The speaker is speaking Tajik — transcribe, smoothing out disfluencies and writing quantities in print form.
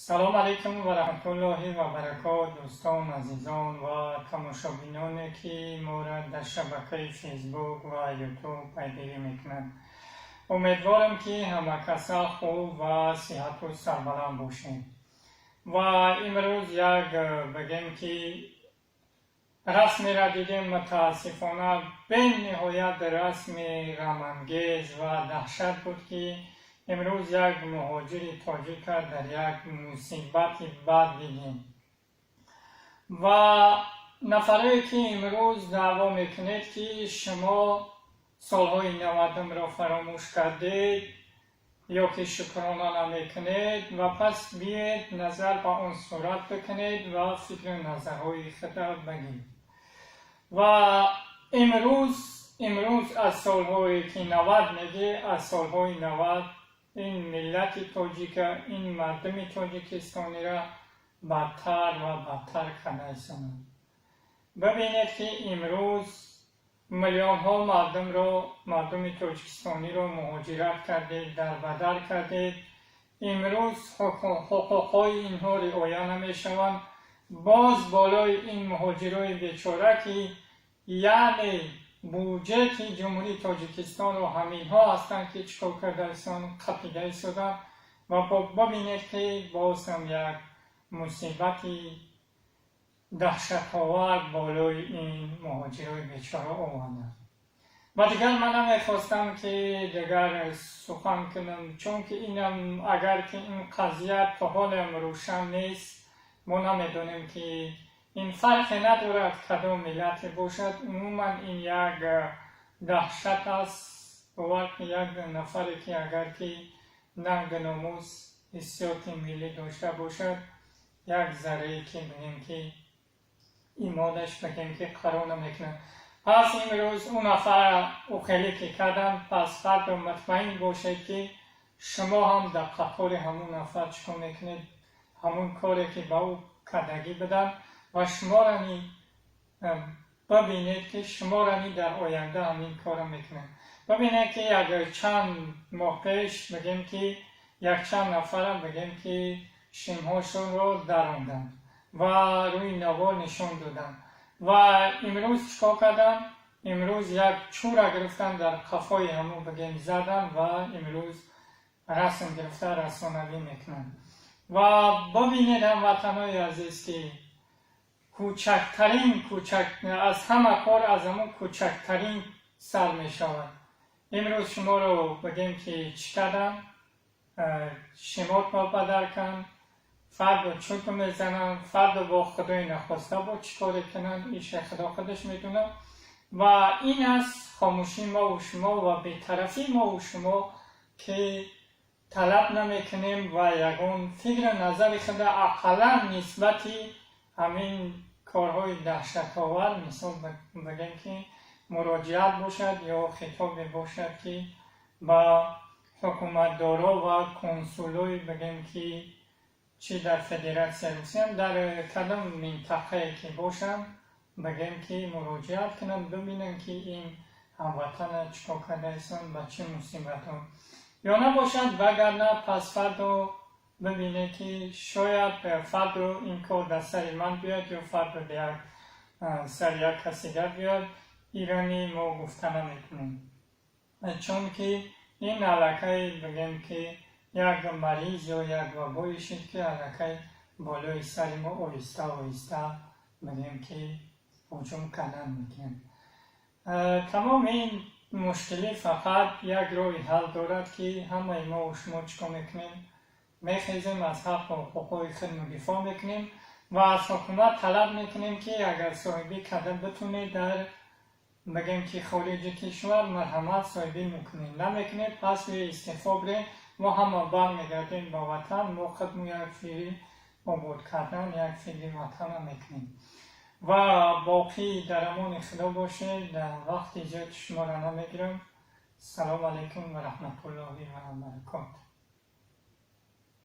Салом алейкум ва раҳматуллоҳи ва баракот, дӯстон, азизон ва тамошобиноне, ки моро дар шабакаи Фейсбук ва Ютуб пайгирӣ мекунанд. Умедворам, ки ҳама каса хуб ва сиҳату сарбаланд бошед. Ва имрӯз як, бигем, ки расмеро дидем, мутаассифона, бениҳоят расми ғамангез ва даҳшат буд, ки имрӯз як муҳоҷири тоҷика дар як мусибати бад дидем. Ва нафарое, ки имрӯз даъво мекунед, ки шумо солҳои 90-умро фаромӯш кардед ё ки шукрона намекунед, ва пас биед, назар ба он сурат бикунед ва фикру назарҳои худро бигед. Ва имрӯз аз солҳое ки 90 мегӣ, аз солҳои 90 ин миллати тоҷика, ин мардуми тоҷикистониро бадтар ва бадтар карда истоданд. Бибинед, ки имрӯз миллионҳо мардумро, мардуми тоҷикистониро муҳоҷират кардед, дарбадар кардед. Имрӯз ҳуқуқҳои инҳо риоя намешаванд. Боз болои ин муҳоҷирои бечора, ки яъне буҷети Ҷумҳурии Тоҷикистонро ҳаминҳо ҳастанд, ки чӣ кор карда истоданд, қапида истоданд. Ва бибинед, ки боз ҳам як мусибати даҳшатовар болои ин муҳоҷирои бечора оварданд. Ва дигар ман намехостам, ки дигар сухан кунам, чунки инам, агар ки ин қазия то ҳолам рӯшан нест, мо намедонем, ки ин фарқе надорад, кадом миллате бошад. Умуман ин як даҳшат аст. Бовар, ки як нафаре, ки агар ки нангу номус, ҳиссиёти миллӣ дошта бошад, як заррае ки бигем, ки имонаш, бигем, ки қарор намекунад. Пас имрӯз ӯ нафара ӯ хеле ки карданд, пас фардо мутмаин бошед, ки шумо ҳам дар қатори ҳамун нафар чӣ кор мекунед, ҳамун коре, ки ба ӯ кардагӣ буданд. Ва шуморо бибинед, ки шуморо ни дар оянда ҳамин корро мекунанд. Бибинед, ки як чанд моҳ пеш, бигем, ки якчанд нафара, бигем, ки шимҳошонро даронданд ва рӯи навор нишон доданд. Ва имрӯз чӣ кор карданд? Имрӯз як чӯра гирифтанд, дар қафои ҳамун, бигем, заданд ва имрӯз расм гирифта расонавӣ мекунанд. Ва бибинед, ҳамватанои азиз, ки кӯчактарин, кӯчак аз ҳама кор аз ҳамун кӯчактарин сар мешавад. Имрӯз шуморо, бигем, ки чӣ карданд? Шимотро бадар канд, фардо чӯб мезананд, фардо бо Худои нахоста бо чӣ коре кунанд, иша Худо худаш медонад. Ва ин аст хомӯшии мову шумо ва бетарафии мову шумо, ки талаб намекунем ва ягон фикру назари худа ақаллан нисбати ҳамин корҳои даҳшатовар, мисол бигем, ки муроҷиат бошад ё хитобе бошад, ки ба ҳукуматдоро ва консулои, бигем, ки чӣ дар Федератсияи Русия, дар кадом минтақае ки бошанд, бигем, ки муроҷиат кунанд, бибинанд, ки ин ҳамватана чӣ кор карда истанд, ба чӣ мусибатҳо ё набошад. Вагарна пас фардо бибинед, ки шояд фардо ин кор дар сари ман биёяд ё фардо як сари як каси дигар биёяд. Ирони мо гуфта наметунем, чунки ин аллакай, бигем, ки як мариз ё як вабое шуд, ки аллакай болои сари мо оҳиста оҳиста, бигем, ки ҳуҷум кардан мекунад. Тамоми ин мушкилӣ фақат як роҳи ҳал дорад, ки ҳамаи мо шумо чӣ кор мекунем? Мехезем, аз ҳаққу ҳуқуқҳои худ мудофиа мекунем ва аз ҳукумат талаб мекунем, ки агар соҳибӣ карда битунед дар, бигем, ки хориҷи кишвар, марҳамат, соҳибӣ мекунед. Намекунед, пас истеъфо биред. Мо ҳама бармегардем ба ватан, мо худмо як фикри обод кардан, як фикри ватана мекунем. Ва боқӣ дар амони Худо бошед. Вақти зиёди шуморо намегирам. Салому алайкум ва раҳматуллоҳи ва баракотуҳ.